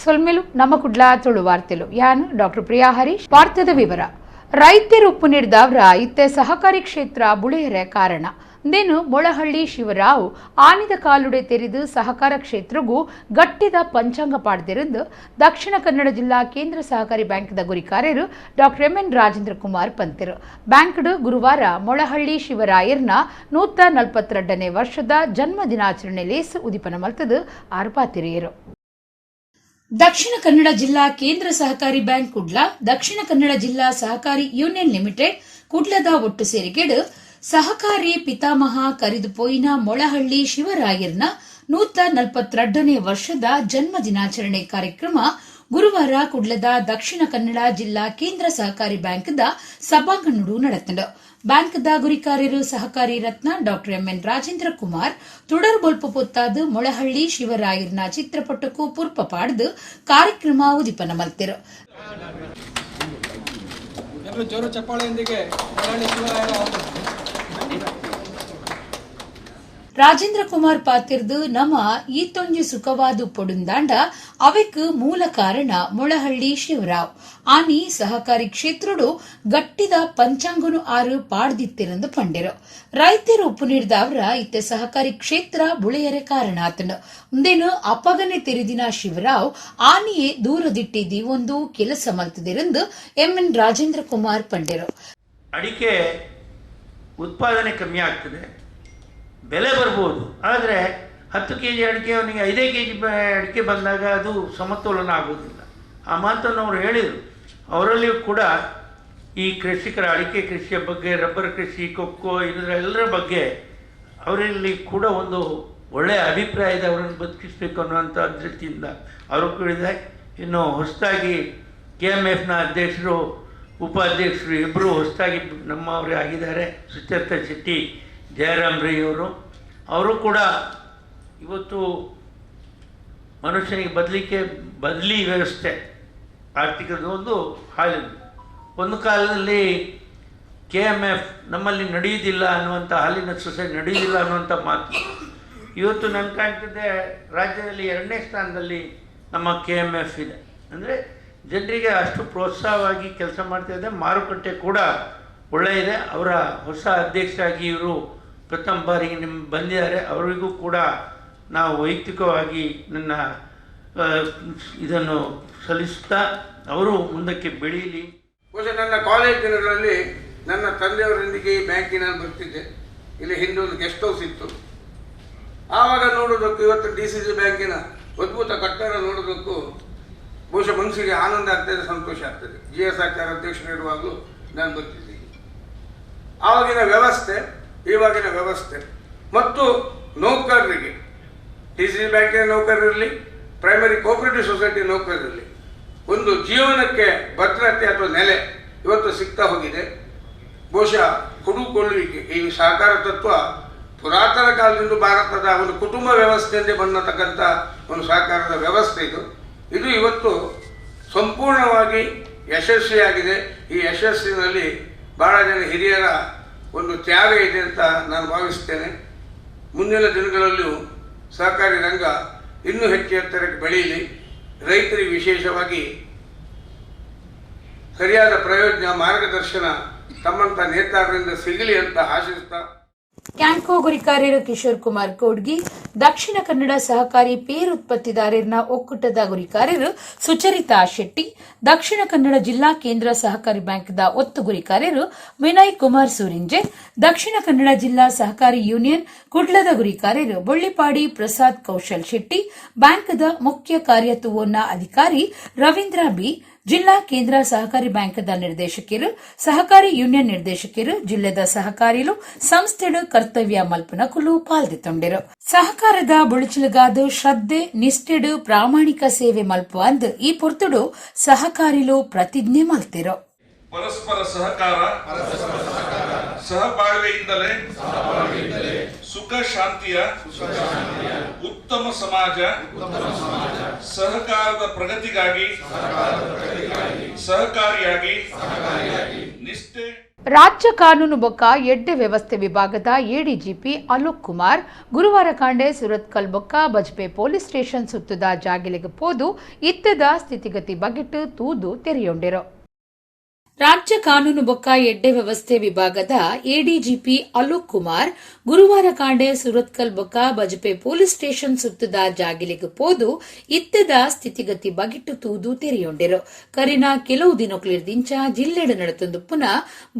ಸೊಲ್ಮೆಲು. ನಮ್ಮ ಕುಡ್ಲ ತುಳು ವಾರ್ತೆಲು. ಯಾನ್ ಡಾಕ್ಟರ್ ಪ್ರಿಯಾ ಹರೀಶ್. ವಾರ್ತೆದ ವಿವರ. ರೈತರು ಉಪ್ಪು ನೀಡಿದವರ ಇತ್ತೆ ಸಹಕಾರಿ ಕ್ಷೇತ್ರ ಬುಳೆಯರೆ ಕಾರಣ. ಇಂದೇನು ಮೊಳಹಳ್ಳಿ ಶಿವರಾವ್ ಆನಿದ ಕಾಲುಡೆ ತೆರೆದು ಸಹಕಾರ ಕ್ಷೇತ್ರಗೂ ಗಟ್ಟಿದ ಪಂಚಾಂಗ ಪಾಡ್ದಿರಂದು ದಕ್ಷಿಣ ಕನ್ನಡ ಜಿಲ್ಲಾ ಕೇಂದ್ರ ಸಹಕಾರಿ ಬ್ಯಾಂಕ್ದ ಗುರಿಕಾರ್ಯರು ಡಾಕ್ಟರ್ ಎಂ ಎನ್ ರಾಜೇಂದ್ರ ಕುಮಾರ್ ಪಂತೆರು. ಬ್ಯಾಂಕ್ಡ್ ಗುರುವಾರ ಮೊಳಹಳ್ಳಿ ಶಿವರಾಯರ್ನ 142ನೇ ವರ್ಷದ ಜನ್ಮ ದಿನಾಚರಣೆ ಲೇಸ್ ಉದಿಪನ ಮಲ್ತದು ಆರ್ಪಾತಿರಿಯರು. ದಕ್ಷಿಣ ಕನ್ನಡ ಜಿಲ್ಲಾ ಕೇಂದ್ರ ಸಹಕಾರಿ ಬ್ಯಾಂಕ್ ಕುಡ್ಲ, ದಕ್ಷಿಣ ಕನ್ನಡ ಜಿಲ್ಲಾ ಸಹಕಾರಿ ಯೂನಿಯನ್ ಲಿಮಿಟೆಡ್ ಕುಡ್ಲದ ಒಟ್ಟು ಸೇರಿಗೆಡು ಸಹಕಾರಿ ಪಿತಾಮಹ ಕರಿದು ಪೋಯಿನ ಮೊಳಹಳ್ಳಿ ಶಿವರಾಯರ್ನ 142ನೇ ವರ್ಷದ ಜನ್ಮ ದಿನಾಚರಣೆ ಕಾರ್ಯಕ್ರಮ ಗುರುವಾರ ಕುಡ್ಲದ ದಕ್ಷಿಣ ಕನ್ನಡ ಜಿಲ್ಲಾ ಕೇಂದ್ರ ಸಹಕಾರಿ ಬ್ಯಾಂಕ್ದ ಸಭಾಂಗಣಡು ನಡೆತಂಡು. ಬ್ಯಾಂಕ್ದ ಗುರಿಕಾರ್ಯರು ಸಹಕಾರಿ ರತ್ನ ಡಾಕ್ಟರ್ ಎಂಎನ್ ರಾಜೇಂದ್ರ ಕುಮಾರ್ ತುಡರ್ ಬೊಲ್ಪ ಪೊತ್ತಾದ್ ಮೊಳಹಳ್ಳಿ ಶಿವರಾಯರ್ನ ಚಿತ್ರಪಟಕ್ಕೂ ಪುರ್ಪ ಪಾಡ್ದು ಕಾರ್ಯಕ್ರಮ ಉದಿಪನ ಮಲ್ತಿರು. ಎಲ್ಲರೂ ಜೋರು ಚಪ್ಪಾಳೆಯೊಂದಿಗೆ ಮೊಳಹಳ್ಳಿ ಶಿವರಾಯರ ರಾಜೇಂದ್ರ ಕುಮಾರ್ ಪಾತಿರ್ದು, ನಮ ಈತೊಂಜಿ ಸುಖವಾದು ಪೊಡುಂದಾಂಡ ಅವೆಕ್ ಮೂಲ ಕಾರಣ ಮೊಳಹಳ್ಳಿ ಶಿವರಾವ್. ಆನಿ ಸಹಕಾರಿ ಕ್ಷೇತ್ರಡು ಗಟ್ಟಿದ ಪಂಚಾಂಗನು ಆರು ಪಾಡ್ದಿತ್ತಿರಂದು ಪಂಡೆರು. ರೈತರು ಉಪ್ಪು ನೀಡಿದವರ ಇತ್ತೆ ಸಹಕಾರಿ ಕ್ಷೇತ್ರ ಬುಳೆಯರೆ ಕಾರಣ ಆತನು. ಮುಂದೇನು ಅಪಗನೆ ತೆರೆದಿನ ಶಿವರಾವ್ ಆನಿಯೇ ದೂರದಿಟ್ಟಿದ್ದಿ ಒಂದು ಕೆಲಸ ಮಲ್ತದಿರಂದು ಎಂಎನ್ ರಾಜೇಂದ್ರ ಕುಮಾರ್ ಪಂಡೆರು. ಅಡಿಕೆ ಉತ್ಪಾದನೆ ಕಮ್ಮಿ ಆಗ್ತದೆ, ಬೆಲೆ ಬರ್ಬೋದು. ಆದರೆ 10 ಕೆ ಜಿ ಅಡಿಕೆ ಅವನಿಗೆ 5 ಕೆ ಜಿ ಅಡಿಕೆ ಬಂದಾಗ ಅದು ಸಮತೋಲನ ಆಗೋದಿಲ್ಲ. ಆ ಮಾತನ್ನು ಅವರು ಹೇಳಿದರು. ಅವರಲ್ಲಿಯೂ ಕೂಡ ಈ ಕೃಷಿಕರ ಅಡಿಕೆ ಕೃಷಿಯ ಬಗ್ಗೆ, ರಬ್ಬರ್ ಕೃಷಿ, ಕೊಕ್ಕೋ, ಇದರ ಎಲ್ಲರ ಬಗ್ಗೆ ಅವರಲ್ಲಿ ಕೂಡ ಒಂದು ಒಳ್ಳೆಯ ಅಭಿಪ್ರಾಯ ಇದೆ. ಅವರನ್ನು ಬದುಕಿಸಬೇಕು ಅನ್ನುವಂಥ ದೃಷ್ಟಿಯಿಂದ ಅವರು ಕೂಡ ಇದೆ. ಇನ್ನು ಹೊಸದಾಗಿ ಕೆಎಮ್ಎಫ್ನ ಅಧ್ಯಕ್ಷರು, ಉಪಾಧ್ಯಕ್ಷರು ಇಬ್ಬರು ಹೊಸದಾಗಿ ನಮ್ಮವರೇ ಆಗಿದ್ದಾರೆ. ಸುಚರಿತಾ ಶೆಟ್ಟಿ, ಜಯರಾಮ್ ರೈ ಅವರು. ಅವರು ಕೂಡ ಇವತ್ತು ಮನುಷ್ಯನಿಗೆ ಬದಲಿಕೆ ಬದಲಿ ವ್ಯವಸ್ಥೆ ಆರ್ಥಿಕದ ಒಂದು ಹಾಲಿನ ಒಂದು ಕಾಲದಲ್ಲಿ ಕೆಎಮ್ಎಫ್ ನಮ್ಮಲ್ಲಿ ನಡೆಯುವುದಿಲ್ಲ ಅನ್ನುವಂಥ, ಹಾಲಿನ ಸೊಸೈಟಿ ನಡೆಯುವುದಿಲ್ಲ ಅನ್ನುವಂಥ ಮಾತು. ಇವತ್ತು ನನ್ಗೆ ಕಾಣ್ತಿದೆ, ರಾಜ್ಯದಲ್ಲಿ ಎರಡನೇ ಸ್ಥಾನದಲ್ಲಿ ನಮ್ಮ ಕೆಎಮ್ಎಫ್ ಇದೆ. ಅಂದರೆ ಜನರಿಗೆ ಅಷ್ಟು ಪ್ರೋತ್ಸಾಹವಾಗಿ ಕೆಲಸ ಮಾಡ್ತಾ ಇದೆ. ಮಾರುಕಟ್ಟೆ ಕೂಡ ಒಳ್ಳೆಯ ಇದೆ. ಅವರ ಹೊಸ ಅಧ್ಯಕ್ಷರಾಗಿ ಇವರು ಪ್ರಥಮ ಬಾರಿಗೆ ನಿಮ್ಮ ಬಂದಿದ್ದಾರೆ. ಅವರಿಗೂ ಕೂಡ ನಾವು ವೈಯಕ್ತಿಕವಾಗಿ ನನ್ನ ಇದನ್ನು ಸಲ್ಲಿಸುತ್ತಾ, ಅವರು ಮುಂದಕ್ಕೆ ಬೆಳೀಲಿ. ಬಹುಶಃ ನನ್ನ ಕಾಲೇಜ್ ದಿನಗಳಲ್ಲಿ ನನ್ನ ತಂದೆಯವರೊಂದಿಗೆ ಈ ಬ್ಯಾಂಕಿಗೆ ನಾನು ಬರ್ತಿದ್ದೆ. ಇಲ್ಲಿ ಹಿಂದೆ ಒಂದು ಗೆಸ್ಟ್ ಹೌಸ್ ಇತ್ತು. ಆವಾಗ ನೋಡೋದಕ್ಕೂ, ಇವತ್ತು ಡಿಸಿಸಿ ಬ್ಯಾಂಕಿನ ಅದ್ಭುತ ಕಟ್ಟಡ ನೋಡೋದಕ್ಕೂ ಬಹುಶಃ ಮನಸ್ಸಿಗೆ ಆನಂದ ಆಗ್ತದೆ, ಸಂತೋಷ ಆಗ್ತದೆ. ಜಿ ಎಸ್ ಆಚಾರ್ಯ ಅಧ್ಯಕ್ಷರಿರುವಾಗಲೂ ನಾನು ಬರ್ತಿದ್ದೆ. ಆವಾಗಿನ ವ್ಯವಸ್ಥೆ, ಇವಾಗಿನ ವ್ಯವಸ್ಥೆ ಮತ್ತು ನೌಕರರಿಗೆ, ಡಿಸಿಸಿ ಬ್ಯಾಂಕಿನ ನೌಕರರಿರಲಿ, ಪ್ರೈಮರಿ ಕೋಆಪರೇಟಿವ್ ಸೊಸೈಟಿ ನೌಕರರಿರಲಿ, ಒಂದು ಜೀವನಕ್ಕೆ ಭದ್ರತೆ ಅಥವಾ ನೆಲೆ ಇವತ್ತು ಸಿಗ್ತಾ ಹೋಗಿದೆ. ಬಹುಶಃ ಕೊಡುಕೊಳ್ಳುವಿಕೆ, ಈ ಸಹಕಾರ ತತ್ವ ಪುರಾತನ ಕಾಲದಿಂದ ಭಾರತದ ಒಂದು ಕುಟುಂಬ ವ್ಯವಸ್ಥೆಯಿಂದ ಬಂದತಕ್ಕಂಥ ಒಂದು ಸಹಕಾರದ ವ್ಯವಸ್ಥೆ ಇದು. ಇದು ಇವತ್ತು ಸಂಪೂರ್ಣವಾಗಿ ಯಶಸ್ವಿಯಾಗಿದೆ. ಈ ಯಶಸ್ಸಿನಲ್ಲಿ ಬಹಳ ಜನ ಹಿರಿಯರ ಒಂದು ತ್ಯಾಗ ಇದೆ ಅಂತ ನಾನು ಭಾವಿಸ್ತೇನೆ. ಮುಂದಿನ ದಿನಗಳಲ್ಲಿಯೂ ಸಹಕಾರಿ ರಂಗ ಇನ್ನೂ ಹೆಚ್ಚು ಎತ್ತರಕ್ಕೆ ಬೆಳೆಯಲಿ. ರೈತರಿಗೆ ವಿಶೇಷವಾಗಿ ಸರಿಯಾದ ಪ್ರಯೋಜನ, ಮಾರ್ಗದರ್ಶನ ತಮ್ಮಂಥ ನೇತಾರರಿಂದ ಸಿಗಲಿ ಅಂತ ಆಶಿಸ್ತಾ. ಕ್ಯಾಂಕೋ ಗುರಿಕಾರ್ಯರು ಕಿಶೋರ್ ಕುಮಾರ್ ಕೋಡ್ಗಿ, ದಕ್ಷಿಣ ಕನ್ನಡ ಸಹಕಾರಿ ಪೇರುತ್ಪತ್ತಿದಾರರ ಒಕ್ಕೂಟದ ಗುರಿಕಾರ್ಯರು ಸುಚರಿತಾ ಶೆಟ್ಟಿ, ದಕ್ಷಿಣ ಕನ್ನಡ ಜಿಲ್ಲಾ ಕೇಂದ್ರ ಸಹಕಾರಿ ಬ್ಯಾಂಕ್ದ ಒತ್ತು ಗುರಿಕಾರ್ಯರು ವಿನಯ್ ಕುಮಾರ್ ಸೂರಿಂಜೆ, ದಕ್ಷಿಣ ಕನ್ನಡ ಜಿಲ್ಲಾ ಸಹಕಾರಿ ಯೂನಿಯನ್ ಕುಡ್ಲದ ಗುರಿಕಾರ್ಯರು ಬೊಳ್ಳಿಪಾಡಿ ಪ್ರಸಾದ್ ಕೌಶಲ್ ಶೆಟ್ಟಿ, ಬ್ಯಾಂಕ್ದ ಮುಖ್ಯ ಕಾರ್ಯತುವೋನ್ನ ಅಧಿಕಾರಿ ರವೀಂದ್ರ ಬಿ, ಜಿಲ್ಲಾ ಕೇಂದ್ರ ಸಹಕಾರಿ ಬ್ಯಾಂಕ್ದ ನಿರ್ದೇಶಕರು, ಸಹಕಾರಿ ಯೂನಿಯನ್ ನಿರ್ದೇಶಕರು, ಜಿಲ್ಲೆದ ಸಹಕಾರಿಲು, ಸಂಸ್ಥೆಡು ಕರ್ತವ್ಯ ಮಲ್ಪನಕುಲು ಪಾಲ್ದಿತ್ತೊಂಡಿರು. ಸಹಕಾರದ ಬುಳಿಚಿಲುಗಾದ ಶ್ರದ್ಧೆ, ನಿಷ್ಠೆಡು ಪ್ರಾಮಾಣಿಕ ಸೇವೆ ಮಲ್ಪುವಂದ್ ಈ ಪೊರ್ತುಡು ಸಹಕಾರಿಲು ಪ್ರತಿಜ್ಞೆ ಮಲ್ತಿರು. ಪರಸ್ಪರ ಸಹಕಾರ, ಸಹಬಾಳ್ವೆಯಿಂದಲೇ ಸುಖ ಶಾಂತಿಯ ಉತ್ತಮ ಸಮಾಜ, ಸಹಕಾರದ ಪ್ರಗತಿಗಾಗಿ ಸಹಕಾರಿಯಾಗಿ ನಿಷ್ಠೆ. ರಾಜ್ಯ ಕಾನೂನು ಬೊಕ್ಕ ಎಡ್ಡೆ ವ್ಯವಸ್ಥೆ ವಿಭಾಗದ ಎಡಿಜಿಪಿ ಅಲೋಕ್ ಕುಮಾರ್ ಗುರುವಾರ ಕಾಂಡೆ ಸುರತ್ಕಲ್ ಬೊಕ್ಕ ಬಜ್ಪೆ ಪೊಲೀಸ್ ಸ್ಟೇಷನ್ ಸುತ್ತದ ಜಾಗಿಲೆಗ್ ಪೋದು ಇತ್ತದ ಸ್ಥಿತಿಗತಿ ಬಗೆಟ್ ತೂದು ತೆರೆಯೊಂಡೆರು. ರಾಜ್ಯ ಕಾನೂನು ಬೊಕ್ಕ ಎಡ್ಡೆ ವ್ಯವಸ್ಥೆ ವಿಭಾಗದ ಎಡಿಜಿಪಿ ಅಲೋಕ್ ಕುಮಾರ್ ಗುರುವಾರ ಕಾಂಡೆ ಸುರತ್ಕಲ್ ಬೊಕ್ಕ ಬಜಪೆ ಪೊಲೀಸ್ ಸ್ಟೇಷನ್ ಸುತ್ತದ ಜಾಗಿಲೆಗ್ ಪೋದು ಇತ್ತೆದ ಸ್ಥಿತಿಗತಿ ಬಗೆಟ್ ತೂದು ತೆರೆಯೊಂಡೆರು. ಕರಿನ ಕೆಲವು ದಿನೊಕ್ಲಿರ್ದಿಂಚ ಜಿಲ್ಲೆಡ್ ನಡತೊಂದುಪ್ಪುನ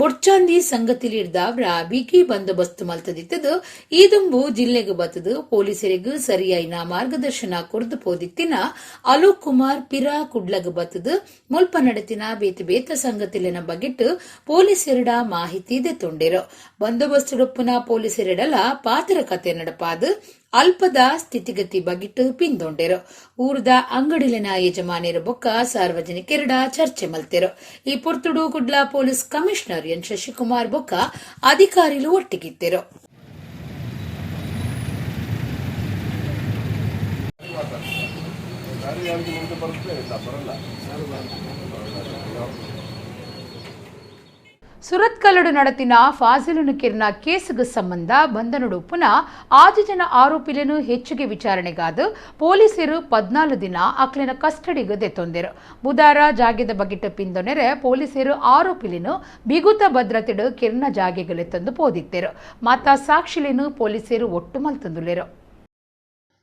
ಬೊಡ್ಚಾಂದಿ ಸಂಗತಿಲಿರ್ದಾವ್ರ ಬಿಗಿ ಬಂದೋಬಸ್ತ್ ಮಲ್ತದಿತ್ತದು ಈ ದುಂಬು ಜಿಲ್ಲೆಗ್ ಬತ್ತದು ಪೊಲೀಸರಿಗ್ ಸರಿಯಾಯಿನ ಮಾರ್ಗದರ್ಶನ ಕೊರ್ದು ಪೋದಿತ್ತಿನ ಅಲೋಕ್ ಕುಮಾರ್ ಪಿರ ಕುಡ್ಲಗ್ ಬತ್ತದು ಮುಲ್ಪ ನಡತಿನ ಬೇತೆ ಬೇತೆ ಸಂಗತಿಲೆನ ಬಗೆಟ್ ಪೊಲೀಸೆರಡ ಮಾಹಿತಿ ದೆತ್ತೊಂಡೆರು. ಬಂದೋಬಸ್ತ್ ಪೊಲೀಸೆರಡಲ ಪಾತ್ರ ಕತೆ ನಡಪಾದ್ ಅಲ್ಪದ ಸ್ಥಿತಿಗತಿ ಬಗೆಟ್ ಪಿಂದೊಂಡೆರು. ಊರ್ದ ಅಂಗಡಿಲೆನ ಯಜಮಾನ್ಯರು ಬೊಕ್ಕ ಸಾರ್ವಜನಿಕೆರಡ ಚರ್ಚೆ ಮಲ್ತೆರು. ಈ ಪೊರ್ತುಡು ಕುಡ್ಲ ಪೊಲೀಸ್ ಕಮಿಷನರ್ ಎನ್ ಶಶಿಕುಮಾರ್ ಬೊಕ್ಕ ಅಧಿಕಾರಿಲು ಒಟ್ಟಿಗಿತ್ತೆರು. ಸುರತ್ಕಲ್ಲಡು ನಡತಿನ ಫಾಜಿಲುನು ಕಿರ್ನ ಕೇಸುಗು ಸಂಬಂಧ ಬಂಧನಡು ಪುನಃ 6 ಜನ ಆರೋಪಿలను ಹೆಚ್ಚಿಗೆ ವಿಚಾರಣೆಗಾದ ಪೊಲೀಸರು 14 ದಿನ ಅಕ್ಲೆನ ಕಸ್ಟಡಿಗೆ ದೆತ್ತೊಂದೆರು. ಬುಧಾರ ಜಾಗೆದ ಬಗೆಟ್ ಪಿಂದೊನೆರೆ ಪೊಲೀಸರು ಆರೋಪಿలను ಬಿಗುತ ಭದ್ರತೆಡು ಕಿರ್ನ ಜಾಗೆಗಲೆತ್ತೊಂದು ಪೋದಿತ್ತೆರು. ಮಾತಾ ಸಾಕ್ಷಿಲೇನು ಪೊಲೀಸರು ಒಟ್ಟು ಮಲ್ತಂದುಲೆರು.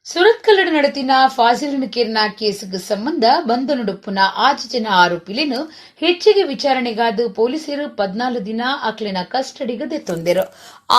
ಸುರತ್ಕಲ್ಲಡು ನಡತಿನ ಫಾಜಿಲುನು ಕಿರ್ನ ಕೇಸುಗು ಸಂಬಂಧ ಬಂಧನಡುಪ್ಪುನ 6 ಜನ ಆರೋಪಿಲೇನು ಹೆಚ್ಚಿಗೆ ವಿಚಾರಣೆಗಾದ ಪೊಲೀಸರು 14 ದಿನ ಅಕ್ಲೆನ ಕಸ್ಟಡಿಗೆ ದೆತ್ತೊಂದೆರು.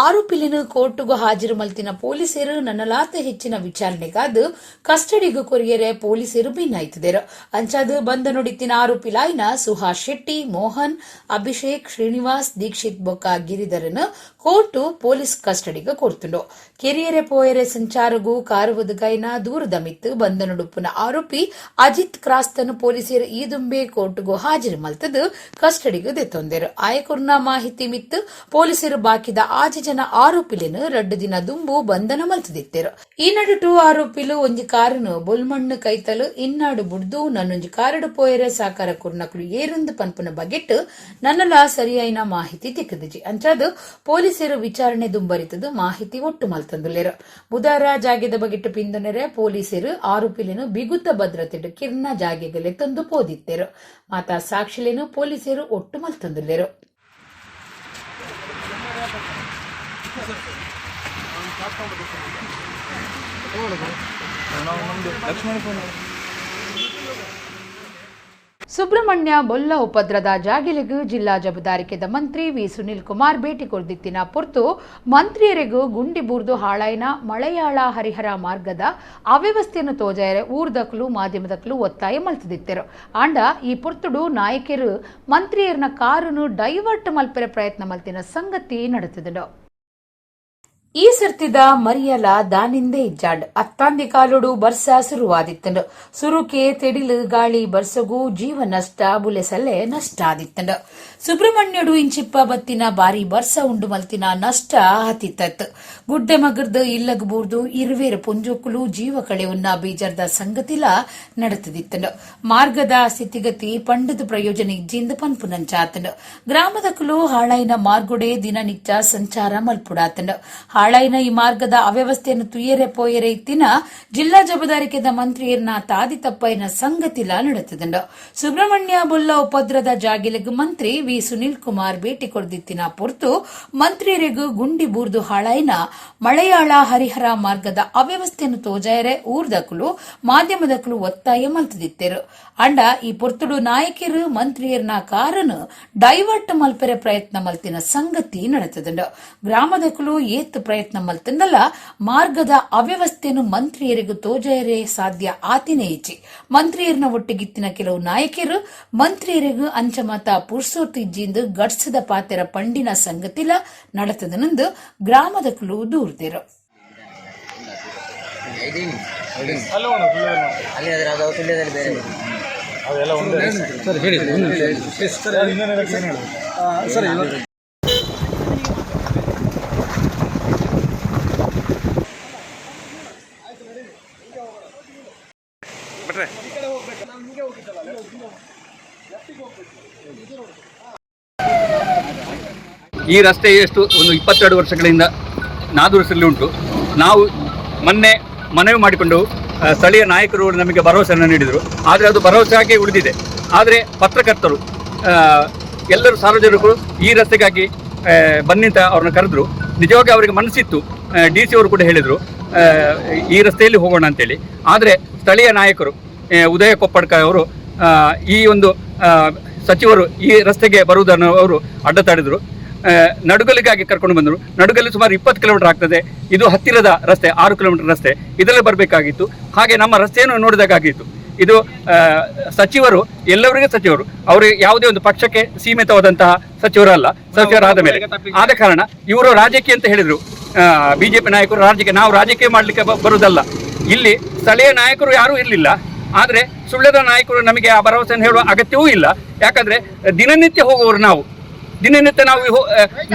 ಆರೋಪಿಲೇನು ಕೋರ್ಟುಗು ಹಾಜರು ಮಲ್ತಿನ ಪೊಲೀಸರು ನನ್ನಲಾತ ಹೆಚ್ಚಿನ ವಿಚಾರಣೆಗಾದ ಕಸ್ಟಡಿಗೆ ಕೊರಿಯರೆ ಪೊಲೀಸರು ಭಿನ್ನಾಯ್ತದೆರು. ಅಂಚಾದ ಬಂಧನೊಡಿತ್ತಿನ ಆರೋಪಿಲಾಯ್ನ ಸುಹಾಸ್ ಶೆಟ್ಟಿ, ಮೋಹನ್, ಅಭಿಷೇಕ್, ಶ್ರೀನಿವಾಸ್, ದೀಕ್ಷಿತ್ ಬೊಕ್ಕ ಗಿರಿಧರನ್ ಕೋರ್ಟು ಪೊಲೀಸ್ ಕಸ್ಟಡಿಗೆ ಕೊರ್ತುಂಡು. ಕೆರಿಯರೆ ಪೋಯರೆ ಸಂಚಾರಗು ಕಾರು ಒದಗಾಯಿನ ದೂರದ ಮಿತ್ತು ಬಂಧನೊಡುಪ್ಪುನ ಆರೋಪಿ ಅಜಿತ್ ಕ್ರಾಸ್ತನ್ ಪೊಲೀಸರು ಈ ದುಂಬೆ ಕೋರ್ಟ್ಗೂ ಹಾಜರು ಮಲ್ತದು ಕಸ್ಟಡಿಗೆ ದೆತ್ತೊಂದೆರು. ಆಯಕೊರ್ನ ಮಾಹಿತಿ ಮಿತ್ತು ಪೊಲೀಸರು ಬಾಕಿದ 6 ಜನ ಆರೋಪಿಲೇನು 2 ದಿನ ದುಂಬು ಬಂಧನ ಮಲ್ತದಿತ್ತೆರು. ಈ ನಡುಟು ಆರೋಪಿಲು ಒಂಜಿ ಕಾರನು ಬೊಲ್ಮಣ್ಣು ಕೈತಲು ಇನ್ನಾಡು ಬುಡ್ದು ನನ್ನೊಂಜಿ ಕಾರಡು ಪೋಯರೆ ಸಾಕಾರ ಕುರ್ನಕುಲು ಏರುಂದು ಪನ್ಪುನ ಬಗೆಟ್ ನನ್ನಲ ಸರಿಯಾಯಿನ ಮಾಹಿತಿ ತಿಕ್ಕದಿಜಿ. ಅಂಚಾದು ಪೊಲೀಸರು ವಿಚಾರಣೆ ದುಂಬರಿತದು ಮಾಹಿತಿ ಒಟ್ಟು ಮಲ್ತಂದುಲ್ಲೆರು. ಬುಧಾರ ಜಾಗೆದ ಬಗೆಟ್ ಪಿಂದೊನೆರೆ ಪೊಲೀಸರು ಆರೋಪಿಲೇನು ಬಿಗುತ ಭದ್ರತೆ ಕಿರ್ನ ಜಾಗೆಗಲೆ ತಂದು ಪೋದಿತ್ತೆರು. ಮಾತಾ ಸಾಕ್ಷಿಲೇನು ಪೊಲೀಸರು ಒಟ್ಟು ಮಲ್ತಂದುಲ್ಲೆರು. ಸುಬ್ರಹ್ಮಣ್ಯ ಬೊಲ್ಲ ಉಪದ್ರದ ಜಾಗಿಲೆಗ್ ಜಿಲ್ಲಾ ಜಬದಾರಿಕೆದ ಮಂತ್ರಿ ವಿ ಸುನಿಲ್ ಕುಮಾರ್ ಭೇಟಿ ಕೊರ್ದಿತ್ತಿನ ಪೊರ್ತು ಮಂತ್ರಿಯರಿಗೂ ಗುಂಡಿ ಬೂರ್ದು ಹಾಳಾಯ್ನ ಮಳೆಯಾಳ ಹರಿಹರ ಮಾರ್ಗದ ಅವ್ಯವಸ್ಥೆಯನ್ನು ತೋಜಾಯರೆ ಊರ್ದಕ್ಲು ಮಾಧ್ಯಮದಕ್ಲು ಒತ್ತಾಯ ಮಲ್ತದಿತ್ತೆರು. ಆಂಡ ಈ ಪೊರ್ತುಡು ನಾಯಕರು ಮಂತ್ರಿಯರ್ನ ಕಾರನ್ನು ಡೈವರ್ಟ್ ಮಲ್ಪೆರೆ ಪ್ರಯತ್ನ ಮಲ್ತಿನ ಸಂಗತಿ ನಡೆತಿದನು. ಈ ಸರ್ತಿದ ಮರಿಯಲ ದಾನಿಂದೆ ಇಜ್ಜಾಂಡ್ ಅತ್ತಾಂದಿ ಕಾಲುಡು ಬರ್ಸ ಸುರುವಾದಿತ್ತಂಡು. ಸುರುಕೆ ತೆಡಿಲು ಗಾಳಿ ಬರ್ಸಗು ಜೀವ ನಷ್ಟ ಬುಲೆಸಲ್ಲೆ ನಷ್ಟ ಆದಿತ್ತಂಡು. ಸುಬ್ರಹ್ಮಣ್ಯಡು ಇಂಚಿಪ್ಪ ಬತ್ತಿನ ಬಾರಿ ಬರ್ಸ ಉಂಡು ಮಲ್ತಿನ ನಷ್ಟ ಹತ್ತಿತ್ತತ್. ಗುಡ್ಡೆ ಮಗರ್ದು ಇಲ್ಲಗ್ ಬೂರ್ದು ಇರುವೇರು ಪೊಂಜೋಕುಲು ಜೀವ ಕಳೆಯುನ್ನ ಬೀಜರ್ದ ಸಂಗತಿಲ ನಡತದಿತ್ತಂಡು. ಮಾರ್ಗದ ಸ್ಥಿತಿಗತಿ ಪಂಡದ ಪ್ರಯೋಜನ ಇಜ್ಜಿಂದ ಪನ್ಪುನಂಚಾತಂಡು. ಗ್ರಾಮದಕುಲು ಹಾಳಾಯಿನ ಮಾರ್ಗೊಡೆ ದಿನನಿತ್ಯ ಸಂಚಾರ ಮಲ್ಪುಡಾತಂಡು. ಹಾಳಾಯಿನ ಈ ಮಾರ್ಗದ ಅವ್ಯವಸ್ಥೆಯನ್ನು ತುಯ್ಯರೆ ಪೋಯರೆ ಇತ್ತಿನ ಜಿಲ್ಲಾ ಜಬದಾರಿಕೆದ ಮಂತ್ರಿಯರ್ನ ತಾದಿ ತಪ್ಪೈನ ಸಂಗತಿಲ ನಡತದಂಡು. ಸುಬ್ರಹ್ಮಣ್ಯ ಬೊಲ್ಲ ಉಪದ್ರದ ಜಾಗಿಲೆಗ್ ಮಂತ್ರಿ ವಿ ಸುನಿಲ್ ಕುಮಾರ್ ಭೇಟಿ ಕೊರ್ದಿತ್ತಿನ ಪೊರ್ತು ಮಂತ್ರಿಯರಿಗೂ ಗುಂಡಿ ಬೂರ್ದು ಹಾಳಾಯಿನ ಮಳೆಯಾಳ ಹರಿಹರ ಮಾರ್ಗದ ಅವ್ಯವಸ್ಥೆಯನ್ನು ತೋಜಾಯರೆ ಊರ್ದಕುಲು ಮಾಧ್ಯಮದಕುಲು ಒತ್ತಾಯ ಮಲ್ತದಿತ್ತೆರು. ಅಂಡ ಈ ಪೊರ್ತುಡು ನಾಯಕರು ಮಂತ್ರಿಯರ್ನ ಕಾರನ್ನು ಡೈವರ್ಟ್ ಮಲ್ಪೆರೆ ಪ್ರಯತ್ನ ಮಲ್ತಿನ ಸಂಗತಿ ನಡತದಂಡು. ಗ್ರಾಮದಕುಲು ಏತ್ ಪ್ರಯತ್ನ ಮಲ್ತಂಡಲ ಮಾರ್ಗದ ಅವ್ಯವಸ್ಥೆಯನ್ನು ಮಂತ್ರಿಯರಿಗೂ ತೋಜಾಯರೆ ಸಾಧ್ಯ ಆತಿನೇ ಇಚ್ಚಿ. ಮಂತ್ರಿಯರ್ನ ಒಟ್ಟಿಗಿತ್ತಿನ ಕೆಲವು ನಾಯಕರು ಮಂತ್ರಿಯರಿಗೂ ಅಂಚಮಾತ ಪುರ್ಸೋತು ಇಜ್ಜಿಂದು ಗಡ್ಸದ ಪಾತೆರ ಪಂಡಿನ ಸಂಗತಿಲ ನಡತದನಂದು ಗ್ರಾಮದಕುಲು ದೂರ್ದಿರು. ಈ ರಸ್ತೆ ಎಷ್ಟು ಒಂದು 22 ವರ್ಷಗಳಿಂದ ನಾದುರಸಲ್ಲಿ ಉಂಟು. ನಾವು ಮೊನ್ನೆ ಮನವಿ ಮಾಡಿಕೊಂಡು ಸ್ಥಳೀಯ ನಾಯಕರು ನಮಗೆ ಭರವಸೆಯನ್ನು ನೀಡಿದರು. ಆದರೆ ಅದು ಭರವಸೆಯಾಗಿ ಉಳಿದಿದೆ. ಆದರೆ ಪತ್ರಕರ್ತರು ಎಲ್ಲರೂ ಸಾರ್ವಜನಿಕರು ಈ ರಸ್ತೆಗಾಗಿ ಬನ್ನಿ ಅಂತ ಅವ್ರನ್ನ ಕರೆದ್ರು. ನಿಜವಾಗಿ ಅವರಿಗೆ ಮನಸ್ಸಿತ್ತು. ಡಿ ಸಿ ಅವರು ಕೂಡ ಹೇಳಿದರು ಈ ರಸ್ತೆಯಲ್ಲಿ ಹೋಗೋಣ ಅಂತೇಳಿ. ಆದರೆ ಸ್ಥಳೀಯ ನಾಯಕರು ಉದಯ ಕೊಪ್ಪಡ್ಕ ಅವರು ಈ ಒಂದು ಸಚಿವರು ಈ ರಸ್ತೆಗೆ ಬರುವುದನ್ನು ಅವರು ಅಡ್ಡ ತಡೆದರು. ನಡುಗಲಿಗಾಗಿ ಕರ್ಕೊಂಡು ಬಂದರು. ನಡುಗಲ್ಲಿ ಸುಮಾರು 20 ಕಿಲೋಮೀಟರ್ ಆಗ್ತದೆ. ಇದು ಹತ್ತಿರದ ರಸ್ತೆ, 6 ಕಿಲೋಮೀಟರ್ ರಸ್ತೆ, ಇದರಲ್ಲೇ ಬರಬೇಕಾಗಿತ್ತು. ಹಾಗೆ ನಮ್ಮ ರಸ್ತೆಯನ್ನು ನೋಡಿದಾಗಿತ್ತು. ಇದು ಸಚಿವರು ಎಲ್ಲವರಿಗೂ ಸಚಿವರು, ಅವರು ಯಾವುದೇ ಒಂದು ಪಕ್ಷಕ್ಕೆ ಸೀಮಿತವಾದಂತಹ ಸಚಿವರಲ್ಲ. ಸಚಿವರಾದ ಮೇಲೆ ಆದ ಕಾರಣ ಇವರು ರಾಜಕೀಯ ಅಂತ ಹೇಳಿದರು. ಬಿಜೆಪಿ ನಾಯಕರು ರಾಜಕೀಯ, ನಾವು ರಾಜಕೀಯ ಮಾಡಲಿಕ್ಕೆ ಬರುವುದಲ್ಲ. ಇಲ್ಲಿ ಸ್ಥಳೀಯ ನಾಯಕರು ಯಾರೂ ಇರಲಿಲ್ಲ. ಆದರೆ ಸುಳ್ಯದ ನಾಯಕರು ನಮಗೆ ಆ ಭರವಸೆಯನ್ನು ಹೇಳುವ ಅಗತ್ಯವೂ ಇಲ್ಲ. ಯಾಕಂದರೆ ದಿನನಿತ್ಯ ಹೋಗುವವರು ನಾವು, ದಿನನಿತ್ಯ ನಾವು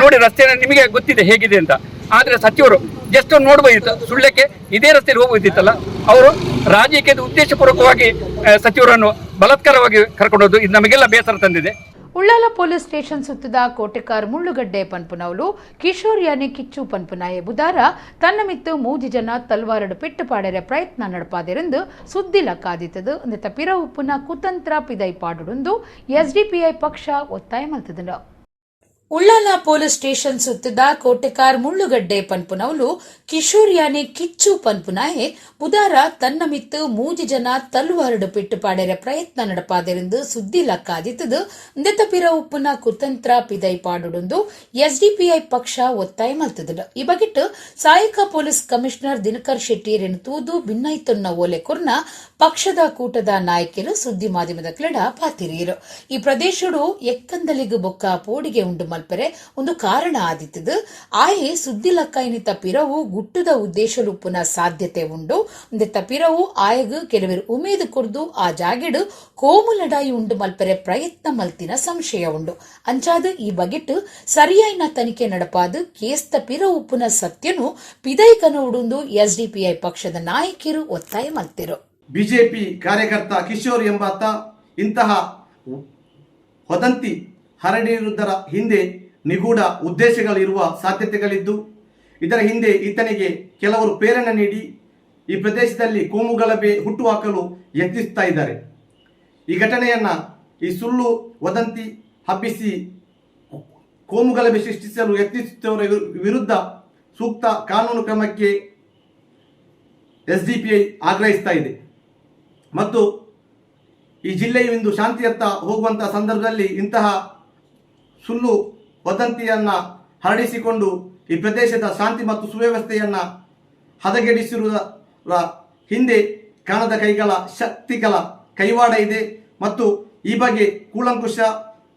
ನೋಡಿ ರಸ್ತೆಯನ್ನು ನಿಮಗೆ ಗೊತ್ತಿದೆ ಹೇಗಿದೆ ಅಂತ. ಆದರೆ ಸಚಿವರು ಜಸ್ಟ್ ನೋಡ್ಬೋದಿತ್ತು, ಸುಳ್ಯಕ್ಕೆ ಇದೇ ರಸ್ತೆಯಲ್ಲಿ ಹೋಗ್ಬೋದಿತ್ತಲ್ಲ. ಅವರು ರಾಜಕೀಯದ ಉದ್ದೇಶಪೂರ್ವಕವಾಗಿ ಸಚಿವರನ್ನು ಬಲಾತ್ಕಾರವಾಗಿ ಕರ್ಕೊಂಡೋದು, ಇದು ನಮಗೆಲ್ಲ ಬೇಸರ ತಂದಿದೆ. ಉಳ್ಳಾಲ ಪೊಲೀಸ್ ಸ್ಟೇಷನ್ ಸುತ್ತದ ಕೋಟೆಕಾರ್ ಮುಳ್ಳುಗಡ್ಡೆ ಪನ್ಪುನವಲು ಕಿಶೋರ್ ಯಾನೆ ಕಿಚ್ಚು ಪನ್ಪುನಾಯೆ ಬುಧಾರ ತನ್ನ ಮಿತ್ತು 3 ಜನ ತಲ್ವಾರಡು ಪೆಟ್ಟು ಪಾಡೆರೆ ಪ್ರಯತ್ನ ನಡಪಾದೆರೆಂದು ಸುದ್ದಿ ಲಕ್ಕಾದಿತ್ತದು. ಅಂದೆತ ಪಿರ ಉಪ್ಪುನ ಕುತಂತ್ರ ಪಿದೈ ಪಾಡುಡುಂದು ಎಸ್ಡಿಪಿಐ ಪಕ್ಷ ಒತ್ತಾಯ ಮಲ್ತದನು. ಉಳ್ಳಾಲ ಪೊಲೀಸ್ ಸ್ಟೇಷನ್ ಸುತ್ತದ ಕೋಟೆಕಾರ್ ಮುಳ್ಳುಗಡ್ಡೆ ಪನ್ಪುನವಲು ಕಿಶೋರ್ ಯಾನೆ ಕಿಚ್ಚು ಪನ್ಪುನಾಯೆ ಬುಧಾರ ತನ್ನ ಮಿತ್ತು 3 ಜನ ತಲ್ವಾರಡು ಪೆಟ್ಟು ಪಾಡೆರೆ ಪ್ರಯತ್ನ ನಡಪಾದೆರೆಂದು ಸುದ್ದಿ ಲಕ್ಕಾದಿತ್ತದು. ಇಂದೆತ ಪಿರ ಉಪ್ಪುನ ಕುತಂತ್ರ ಪಿದೈ ಪಾಡುಡುಂದು ಎಸ್ಡಿಪಿಐ ಪಕ್ಷ ಒತ್ತಾಯ ಮಲ್ತದನು. ಈ ಬಗೆಟ್ ಸಹಾಯಕ ಪೊಲೀಸ್ ಕಮಿಷನರ್ ದಿನಕರ್ ಶೆಟ್ಟಿ ತೂದು ಭಿನ್ನೈತೊನ್ನ ಓಲೆ ಕೊರ್ನ ಪಕ್ಷದ ಕೂಟದ ನಾಯಕರು ಸುದ್ದಿ ಮಾಧ್ಯಮದ ಕ್ಲಡ ಪಾತಿರಿಯರು. ಈ ಪ್ರದೇಶಡು ಎಕ್ಕಂದಲಿಗು ಬೊಕ್ಕ ಪೋಡಿಗೆ ಉಂಡು ಮಲ್ಪೆರೆ ಒಂದು ಕಾರಣ ಆದಿತ್ತದು. ಆಯೆ ಸುದ್ದಿ ಲಕ್ಕಾಯಿನಿತ ಪಿರವು ಗುಟ್ಟದ ಉದ್ದೇಶಲುಪ್ಪುನ ಸಾಧ್ಯತೆ ಉಂಡು. ಇಂದೆತ್ತ ಪಿರವು ಆಯಗು ಕೆಲವರು ಉಮೇದು ಕೊರ್ದು ಆ ಜಾಗೆಡು ಕೋಮು ಲಡಾಯಿ ಉಂಡು ಮಲ್ಪೆರೆ ಪ್ರಯತ್ನ ಮಲ್ತಿನ ಸಂಶಯ ಉಂಡು. ಅಂಚಾದ ಈ ಬಗೆಟ್ ಸರಿಯಾಯಿನ ತನಿಖೆ ನಡಪಾದು ಕೇಸ್ತ ಪಿರ ಉಪ್ಪುನ ಸತ್ಯನು ಪಿದೈ ಕನವುಡುಂದು ಎಸ್ಡಿಪಿಐ ಪಕ್ಷದ ನಾಯಕರು ಒತ್ತಾಯ ಮಲ್ತಿರು. ಬಿಜೆಪಿ ಕಾರ್ಯಕರ್ತ ಕಿಶೋರ್ ಎಂಬಾತ ಇಂತಹ ವದಂತಿ ಹರಡಿರುವುದರ ಹಿಂದೆ ನಿಗೂಢ ಉದ್ದೇಶಗಳಿರುವ ಸಾಧ್ಯತೆಗಳಿದ್ದು, ಇದರ ಹಿಂದೆ ಈತನಿಗೆ ಕೆಲವರು ಪ್ರೇರಣೆ ನೀಡಿ ಈ ಪ್ರದೇಶದಲ್ಲಿ ಕೋಮುಗಲಭೆ ಹುಟ್ಟುಹಾಕಲು ಯತ್ನಿಸ್ತಾ ಇದ್ದಾರೆ. ಈ ಘಟನೆಯನ್ನು ಈ ಸುಳ್ಳು ವದಂತಿ ಹಬ್ಬಿಸಿ ಕೋಮುಗಲಭೆ ಸೃಷ್ಟಿಸಲು ಯತ್ನಿಸುತ್ತವರ ವಿರುದ್ಧ ಸೂಕ್ತ ಕಾನೂನು ಕ್ರಮಕ್ಕೆ ಎಸ್ಡಿಪಿಐ ಆಗ್ರಹಿಸ್ತಾ ಇದೆ. ಮತ್ತು ಈ ಜಿಲ್ಲೆಯು ಇಂದು ಶಾಂತಿಯತ್ತ ಹೋಗುವಂತಹ ಸಂದರ್ಭದಲ್ಲಿ ಇಂತಹ ಸುಳ್ಳು ವದಂತಿಯನ್ನು ಹರಡಿಸಿಕೊಂಡು ಈ ಪ್ರದೇಶದ ಶಾಂತಿ ಮತ್ತು ಸುವ್ಯವಸ್ಥೆಯನ್ನು ಹದಗೆಡಿಸಿರುವುದರ ಹಿಂದೆ ಕಾಣದ ಕೈಗಳ ಶಕ್ತಿಗಳ ಕೈವಾಡ ಇದೆ. ಮತ್ತು ಈ ಬಗ್ಗೆ ಕೂಲಂಕುಷ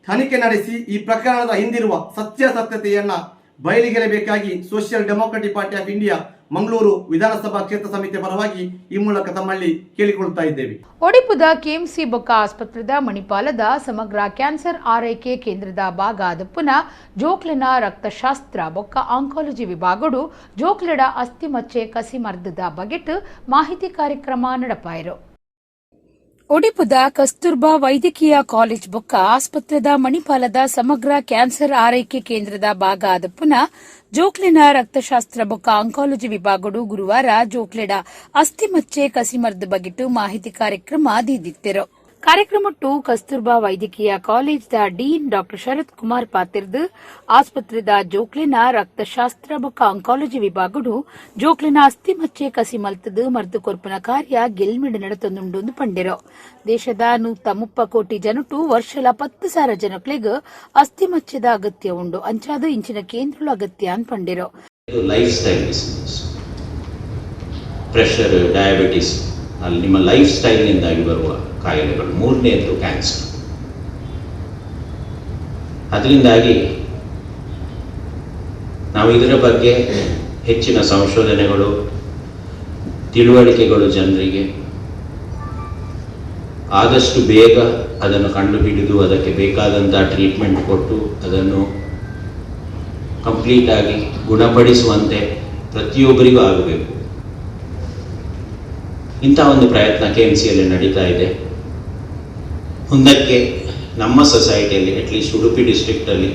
ತನಿಖೆ ನಡೆಸಿ ಈ ಪ್ರಕರಣದ ಹಿಂದಿರುವ ಸತ್ಯಾಸತ್ಯತೆಯನ್ನು ಬಯಲಿಗೆಳೆಯಬೇಕಾಗಿ Social Democratic Party of India Mangaluru Vidhan Sabha ಕ್ಷೇತ್ರ ಸಮಿತಿಯ ಪರವಾಗಿ ಈ ಮೂಲಕ ತಮ್ಮಲ್ಲಿ ಕೇಳಿಕೊಳ್ಳುತ್ತಾ ಇದ್ದೇವೆ. ಒಡಿಪುದ ಕೆಎಂಸಿ ಬೊಕ್ಕ ಆಸ್ಪತ್ರೆದ ಮಣಿಪಾಲದ ಸಮಗ್ರ ಕ್ಯಾನ್ಸರ್ ಆರೈಕೆ ಕೇಂದ್ರದ ಭಾಗ ಆದಪ್ಪುನ ಜೋಕ್ಲೆನ ರಕ್ತಶಾಸ್ತ್ರ ಬೊಕ್ಕ ಆಂಕಾಲಜಿ ವಿಭಾಗಡು ಜೋಕ್ಲೆಡ ಅಸ್ಥಿಮಚ್ಚೆ ಕಸಿಮರ್ದದ ಬಗೆಟ್ ಮಾಹಿತಿ ಕಾರ್ಯಕ್ರಮ ನಡಪಾಯರು. ಒಡಿಪುದ ಕಸ್ತೂರ್ಬಾ ವೈದ್ಯಕೀಯ ಕಾಲೇಜ್ ಬೊಕ್ಕ ಆಸ್ಪತ್ರೆದ ಮಣಿಪಾಲದ ಸಮಗ್ರ ಕ್ಯಾನ್ಸರ್ ಆರೈಕೆ ಕೇಂದ್ರದ ಭಾಗ ಆದಪ್ಪುನ ಜೋಕ್ಲೆನ ರಕ್ತಶಾಸ್ತ್ರ ಬೊಕ್ಕ ಆಂಕಾಲಜಿ ವಿಭಾಗಡು ಗುರುವಾರ ಜೋಕ್ಲೆಡ ಅಸ್ಥಿಮಚ್ಚೆ ಕಸಿಮರ್ದ ಬಗೆಟು ಮಾಹಿತಿ ಕಾರ್ಯಕ್ರಮ ದೀದಿತ್ತಿರು. ಕಾರ್ಯಕ್ರಮಟ್ಟು ಕಸ್ತೂರ್ಬಾ ವೈದ್ಯಕೀಯ ಕಾಲೇಜ್ದ ಡೀನ್ ಡಾಕ್ಟರ್ ಶರತ್ ಕುಮಾರ್ ಪಾತಿರ್ದು ಆಸ್ಪತ್ರೆದ ಜೋಕ್ಲೆನ ರಕ್ತಶಾಸ್ತ್ರ ಬೊಕ್ಕ ಆಂಕಾಲಜಿ ವಿಭಾಗಡು ಜೋಕ್ಲೆನ ಅಸ್ಥಿಮಚ್ಚೆ ಕಸಿ ಮಲ್ತದು ಮರ್ದು ಕೊರ್ಪುನ ಕಾರ್ಯ ಗೆಲ್ಮಿಡ್ ನಡತೊಂದುಂಡು ಪಂಡಿರು. ದೇಶದ 130 ಕೋಟಿ ಜನಟು ವರ್ಷಲ 10,000 ಜನಕ್ಲೆಗ್ ಅಸ್ಥಿಮಚ್ಚೆದ ಅಗತ್ಯ ಉಂಡು. ಅಂಚಾದ ಇಂಚಿನ ಕೇಂದ್ರಲು ಅಗತ್ಯ ಅಂದ್ ಪಂಡಿರು. Life style diseases, pressure, diabetes, ಅಲ್ಲಿ ನಿಮ್ಮ ಲೈಫ್ ಸ್ಟೈಲ್ನಿಂದಾಗಿ ಬರುವ ಕಾಯಿಲೆಗಳು. ಮೂರನೇದು ಕ್ಯಾನ್ಸರ್. ಅದರಿಂದಾಗಿ ನಾವು ಇದರ ಬಗ್ಗೆ ಹೆಚ್ಚಿನ ಸಂಶೋಧನೆಗಳು, ತಿಳುವಳಿಕೆಗಳು ಜನರಿಗೆ ಆದಷ್ಟು ಬೇಗ ಅದನ್ನು ಕಂಡುಹಿಡಿದು ಅದಕ್ಕೆ ಬೇಕಾದಂಥ ಟ್ರೀಟ್ಮೆಂಟ್ ಕೊಟ್ಟು ಅದನ್ನು ಕಂಪ್ಲೀಟಾಗಿ ಗುಣಪಡಿಸುವಂತೆ ಪ್ರತಿಯೊಬ್ಬರಿಗೂ ಆಗಬೇಕು. ಇಂಥ ಒಂದು ಪ್ರಯತ್ನ ಕೆಎಂಸಿಯಲ್ಲಿ ನಡೀತಾ ಇದೆ. ಮುಂದಕ್ಕೆ ನಮ್ಮ ಸೊಸೈಟಿಯಲ್ಲಿ, ಅಟ್ಲೀಸ್ಟ್ ಉಡುಪಿ ಡಿಸ್ಟ್ರಿಕ್ಟಲ್ಲಿ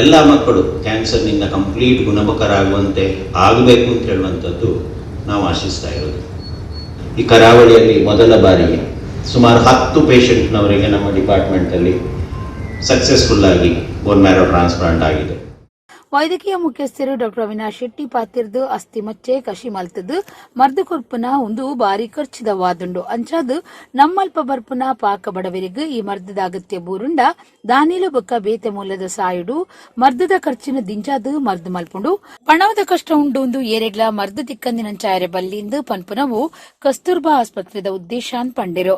ಎಲ್ಲ ಮಕ್ಕಳು ಕ್ಯಾನ್ಸರ್ನಿಂದ ಕಂಪ್ಲೀಟ್ ಗುಣಮುಖರಾಗುವಂತೆ ಆಗಬೇಕು ಅಂತ ಹೇಳುವಂಥದ್ದು ನಾವು ಆಶಿಸ್ತಾ ಇರೋದು. ಈ ಕರಾವಳಿಯಲ್ಲಿ ಮೊದಲ ಬಾರಿಗೆ ಸುಮಾರು 10 ಪೇಷಂಟ್ನವರಿಗೆ ನಮ್ಮ ಡಿಪಾರ್ಟ್ಮೆಂಟಲ್ಲಿ ಸಕ್ಸಸ್ಫುಲ್ಲಾಗಿ bone marrow transplant ಆಗಿದೆ. ವೈದ್ಯಕೀಯ ಮುಖ್ಯಸ್ಥರು ಡಾಕ್ಟರ್ ಅವಿನಾಶ್ ಶೆಟ್ಟಿ ಪಾತಿರ್ದು ಅಸ್ಥಿ ಮಚ್ಚೆ ಕಷಿ ಮಲ್ತದ್ದು ಮರ್ದು ಕೊರ್ಪುನ ಒಂದು ಬಾರಿ ಖರ್ಚಿದ ವಾದುಂಡು. ಅಂಚಾದು ನಮ್ಮಲ್ಪ ಬರ್ಪುನ ಪಾಕ ಬಡವರಿಗೆ ಈ ಮರ್ದದ ಅಗತ್ಯ ಬೂರುಂಡ ದಾನಿಲು ಬೊಕ್ಕ ಬೇತೆ ಮೂಲದ ಸಾಯುಡು ಮರ್ದದ ಖರ್ಚಿನ ದಿಂಜಾದು ಮರ್ದು ಮಲ್ಪುಂಡು. ಪಣವದ ಕಷ್ಟ ಉಂಡು ಏರೆಗ್ಲ ಮರ್ದು ತಿಕ್ಕಂದಿನಂಚಾಯರೆ ಬಲ್ಲಿಂದು ಪನ್ಪುನವು ಕಸ್ತೂರ್ಬಾ ಆಸ್ಪತ್ರೆದ ಉದ್ದೇಶ ಪಂಡಿರು.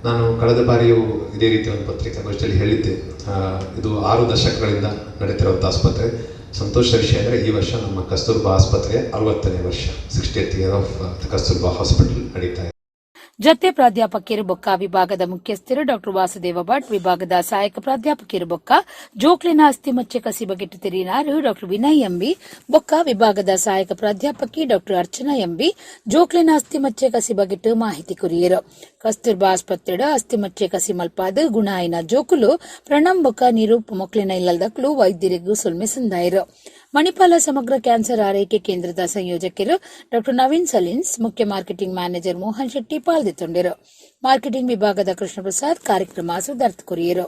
ನಾನು ಕಳೆದ ಬಾರಿಯೂ ಇದೇ ರೀತಿ ಒಂದು ಪತ್ರಿಕಾಗೋಷ್ಠಿಯಲ್ಲಿ ಹೇಳಿದ್ದೆ. ಇದು 6 ದಶಕಗಳಿಂದ ನಡೀತಿರುವಂಥ ಆಸ್ಪತ್ರೆ. ಸಂತೋಷದ ವಿಷಯ ಅಂದರೆ ಈ ವರ್ಷ ನಮ್ಮ ಕಸ್ತೂರ್ಬಾ ಆಸ್ಪತ್ರೆಯ 60ನೇ ವರ್ಷ, 60th year of the Kasturba hospital ನಡೀತಾ ಇದೆ. ಜತೆ ಪ್ರಾಧ್ಯಾಪಕಿಯರು ಬೊಕ್ಕ ವಿಭಾಗದ ಮುಖ್ಯಸ್ಥರು ಡಾಕ್ಟರ್ ವಾಸುದೇವ ಭಟ್, ವಿಭಾಗದ ಸಹಾಯಕ ಪ್ರಾಧ್ಯಾಪಕಿಯರು ಬೊಕ್ಕ ಜೋಕ್ಲಿನ ಅಸ್ಥಿಮಚ್ಚೆ ಕಸಿ ಬಗೆಟ್ಟು ತೆರಿನಾರು ಡಾಕ್ಟರ್ ವಿನಯ್ ಎಂಬಿ, ಬೊಕ್ಕ ವಿಭಾಗದ ಸಹಾಯಕ ಪ್ರಾಧ್ಯಾಪಕಿ ಡಾಕ್ಟರ್ ಅರ್ಚನಾ ಎಂಬಿ ಜೋಕ್ಲಿನ ಅಸ್ಥಿಮಚ್ಚೆ ಕಸಿ ಬಗೆಟ್ಟು ಮಾಹಿತಿ ಕುರಿಯರು. ಕಸ್ತೂರ್ಬಾ ಆಸ್ಪತ್ರೆಡು ಅಸ್ಥಿಮಚ್ಚೆ ಕಸಿ ಮಲ್ಪಾದ ಗುಣಾಯಿನ ಜೋಕುಲು ಪ್ರಣಮ್ ಬೊಕ್ಕ ನಿರೂಪ್ ಮೊಕ್ಲಿನ ಇಲ್ಲದಕ್ಲು ವೈದ್ಯರಿಗೂ ಸೊಲ್ಮೆ ಸಂದಾಯರು. ಮಣಿಪಾಲ ಸಮಗ್ರ ಕ್ಯಾನ್ಸರ್ ಆರೈಕೆ ಕೇಂದ್ರದ ಸಂಯೋಜಕರು ಡಾಕ್ಟರ್ ನವೀನ್ ಸಲಿನ್ಸ್, ಮುಖ್ಯ ಮಾರ್ಕೆಟಿಂಗ್ ಮ್ಯಾನೇಜರ್ ಮೋಹನ್ ಶೆಟ್ಟಿ ಪಾಲ್ದಿತ್ತೊಂಡರು. ಮಾರ್ಕೆಟಿಂಗ್ ವಿಭಾಗದ ಕೃಷ್ಣಪ್ರಸಾದ್ ಕಾರ್ಯಕ್ರಮ ಸುಧಾರ್ಥ ಕೊರಿಯರು.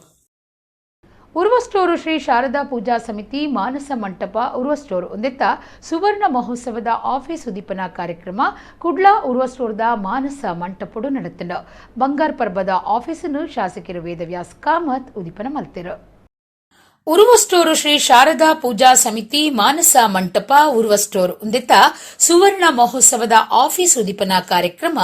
ಉರ್ವಸ್ಟೋರು ಶ್ರೀ ಶಾರದಾ ಪೂಜಾ ಸಮಿತಿ ಮಾನಸ ಮಂಟಪ ಉರ್ವಸ್ಟೋರು ಒಂದೆತ್ತ ಸುವರ್ಣ ಮಹೋತ್ಸವದ ಆಫೀಸ್ ಉದ್ದೀಪನ ಕಾರ್ಯಕ್ರಮ ಕುಡ್ಲಾ ಉರ್ವಸ್ಟೋರ್ದ ಮಾನಸ ಮಂಟಪಡು ನಡೆತಂಡು. ಬಂಗಾರ್ ಪರ್ಬದ ಆಫೀಸನ್ನು ಶಾಸಕರು ವೇದವ್ಯಾಸ್ ಕಾಮತ್ ಉದ್ದೀಪನ ಮಲ್ತಿರು. ಉರ್ವಸ್ಟೋರು ಶ್ರೀ ಶಾರದಾ ಪೂಜಾ ಸಮಿತಿ ಮಾನಸ ಮಂಟಪ ಉರ್ವಸ್ಟೋರ್ ಒಂದೆತ್ತ ಸುವರ್ಣ ಮಹೋತ್ಸವದ ಆಫೀಸ್ ಉದ್ದೀಪನ ಕಾರ್ಯಕ್ರಮ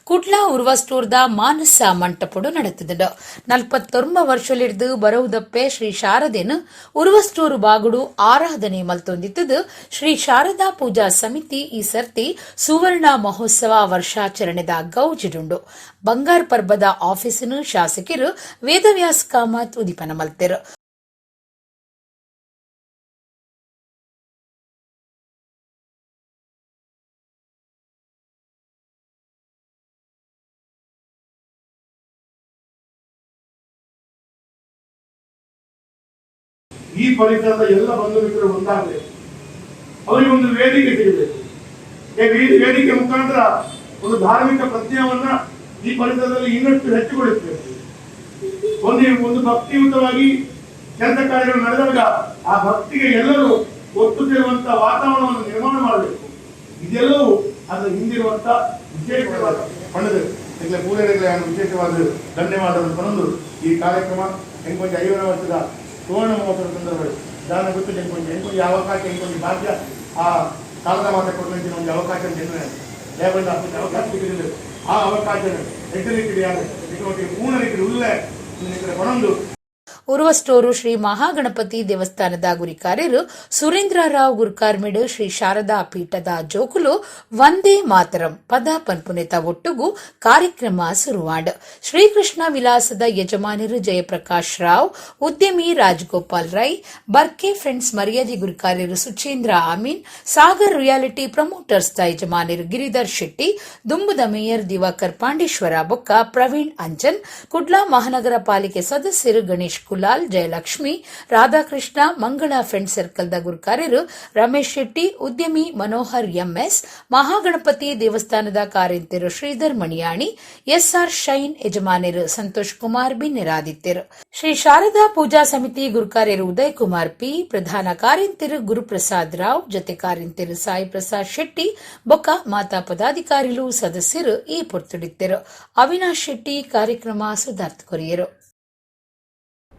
ಕುಡ್ಲಾ ಉರ್ವಸ್ಟೋರ್ದ ಮಾನಸ ಮಂಟಪಡು ನಡೆತದು. 49 ವರ್ಷಲಿಡ್ದು ಬರವುದಪ್ಪೆ ಶ್ರೀ ಶಾರದೇನು ಉರ್ವಸ್ಟೋರು ಬಾಗುಡು ಆರಾಧನೆ ಮಲ್ತೊಂದಿತ್ತದು. ಶ್ರೀ ಶಾರದಾ ಪೂಜಾ ಸಮಿತಿ ಈ ಸರ್ತಿ ಸುವರ್ಣ ಮಹೋತ್ಸವ ವರ್ಷಾಚರಣೆದ ಗೌಜಿಡುಂಡು. ಬಂಗಾರ್ ಪರ್ಬದ ಆಫೀಸನ್ನು ಶಾಸಕರು ವೇದವ್ಯಾಸ್ ಕಾಮತ್ ಉದ್ದೀಪನ ಮಲ್ತೆರು. ಈ ಪರಿಸರದ ಎಲ್ಲ ಬಂಧು ಮಿತ್ರರು ಒಂದಾಗಬೇಕು, ಅವರಿಗೊಂದು ವೇದಿಕೆ ಸಿಗಬೇಕು. ವೇದಿಕೆ ಮುಖಾಂತರ ಒಂದು ಧಾರ್ಮಿಕ ಪ್ರಜ್ಞೆಯನ್ನ ಈ ಪರಿಸರದಲ್ಲಿ ಇನ್ನಷ್ಟು ಹೆಚ್ಚುಗೊಳಿಸಬೇಕು. ಒಂದು ಭಕ್ತಿಯುತವಾಗಿ ಕೆಲಸ ಕಾರ್ಯಗಳು ನಡೆದಾಗ ಆ ಭಕ್ತಿಗೆ ಎಲ್ಲರೂ ಒತ್ತು ಸೇರುವಂತಹ ವಾತಾವರಣವನ್ನು ನಿರ್ಮಾಣ ಮಾಡಬೇಕು. ಇದೆಲ್ಲವೂ ಅದರ ಹಿಂದಿರುವಂತಹ ವಿಶೇಷವಾದ ಪಣದು ಪೂರೈಕೆಗಳ ವಿಶೇಷವಾದ ಧನ್ಯವಾದವನ್ನು ಪಣಂದು ಈ ಕಾರ್ಯಕ್ರಮ ಹೆಂಗೊಂದು 50 ವರ್ಷದ ಸುವರ್ಣ ಮಹೋತ್ಸವ ಸಂದರ್ಭದಲ್ಲಿ ದಾನ ಗೊತ್ತು ಹೆಂಗೊಂದು ಹೆಂಗೊಂದು ಅವಕಾಶ ಹೆಂಗೊಂದು ಭಾಗ್ಯ ಆ ಶಾರದಾ ಮಾತೆ ಕೊಟ್ಟಂತೆ ಒಂದು ಅವಕಾಶ ದೇವರಿಂದ ಅವಕಾಶ ಸಿಗಲಿಲ್ಲ. ಆ ಅವಕಾಶ ಹೆಚ್ಚು ಪೂರ್ಣ ರೀತಿ ಉಳ್ಳೆ ಪಣಂದು ಉರ್ವಸ್ಟೋರು ಶ್ರೀ ಮಹಾಗಣಪತಿ ದೇವಸ್ಥಾನದ ಗುರಿಕಾರ್ಯರು ಸುರೇಂದ್ರ ರಾವ್ ಗುರುಕಾರ್ಮಿಡು ಶ್ರೀ ಶಾರದಾ ಪೀಠದ ಜೋಕುಲು ವಂದೇ ಮಾತರಂ ಪದ ಪನ್ಪುನೆತ ಒಟ್ಟುಗು ಕಾರ್ಯಕ್ರಮ ಸುರುವಾಡ್. ಶ್ರೀಕೃಷ್ಣ ವಿಲಾಸದ ಯಜಮಾನರು ಜಯಪ್ರಕಾಶ್ ರಾವ್, ಉದ್ಯಮಿ ರಾಜಗೋಪಾಲ್ ರೈ, ಬರ್ಕೆ ಫ್ರೆಂಡ್ಸ್ ಮರ್ಯಾದೆ ಗುರುಕಾರ್ಯರು ಸುಚೇಂದ್ರ ಅಮೀನ್, ಸಾಗರ್ ರಿಯಾಲಿಟಿ ಪ್ರಮೋಟರ್ಸ್ ಯಜಮಾನರು ಗಿರಿಧರ್ ಶೆಟ್ಟಿ, ದುಂಬುದ ಮೇಯರ್ ದಿವಾಕರ್ ಪಾಂಡೇಶ್ವರ ಬೊಕ್ಕ ಪ್ರವೀಣ್ ಅಂಜನ್, ಕುಡ್ಲಾ ಮಹಾನಗರ ಪಾಲಿಕೆ ಸದಸ್ಯರು ಗಣೇಶ್ ಕುಲಾಲ್, ಜಯಲಕ್ಷ್ಮಿ, ರಾಧಾಕೃಷ್ಣ, ಮಂಗಳ ಫ್ರೆಂಡ್ ಸರ್ಕಲ್ದ ಗುರುಕಾರ್ಯರು ರಮೇಶ್ ಶೆಟ್ಟಿ, ಉದ್ಯಮಿ ಮನೋಹರ್ ಎಂಎಸ್, ಮಹಾಗಣಪತಿ ದೇವಸ್ಥಾನದ ಕಾರ್ಯಂತೆರು ಶ್ರೀಧರ್ ಮಣಿಯಾಣಿ, ಎಸ್ಆರ್ ಶೈನ್ ಯಜಮಾನರು ಸಂತೋಷ್ ಕುಮಾರ್ ಬಿನ್ನೆರಾದಿತ್ಯರು. ಶ್ರೀ ಶಾರದಾ ಪೂಜಾ ಸಮಿತಿ ಗುರುಕಾರ್ಯರು ಉದಯ್ ಕುಮಾರ್ ಪಿ, ಪ್ರಧಾನ ಕಾರ್ಯಂತೆರು ಗುರುಪ್ರಸಾದ್ ರಾವ್, ಜೊತೆ ಕಾರ್ಯಂತೆರು ಸಾಯಿ ಪ್ರಸಾದ್ ಶೆಟ್ಟಿ, ಬೊಕ್ಕ ಮಾತಾ ಪದಾಧಿಕಾರಿಲು ಸದಸ್ಯರು ಈ ಪೊರ್ತುಡಿತ್ತರು. ಅವಿನಾಶ್ ಶೆಟ್ಟಿ ಕಾರ್ಯಕ್ರಮ ಸುಧಾರ್ಥ ಕೊರಿಯರು.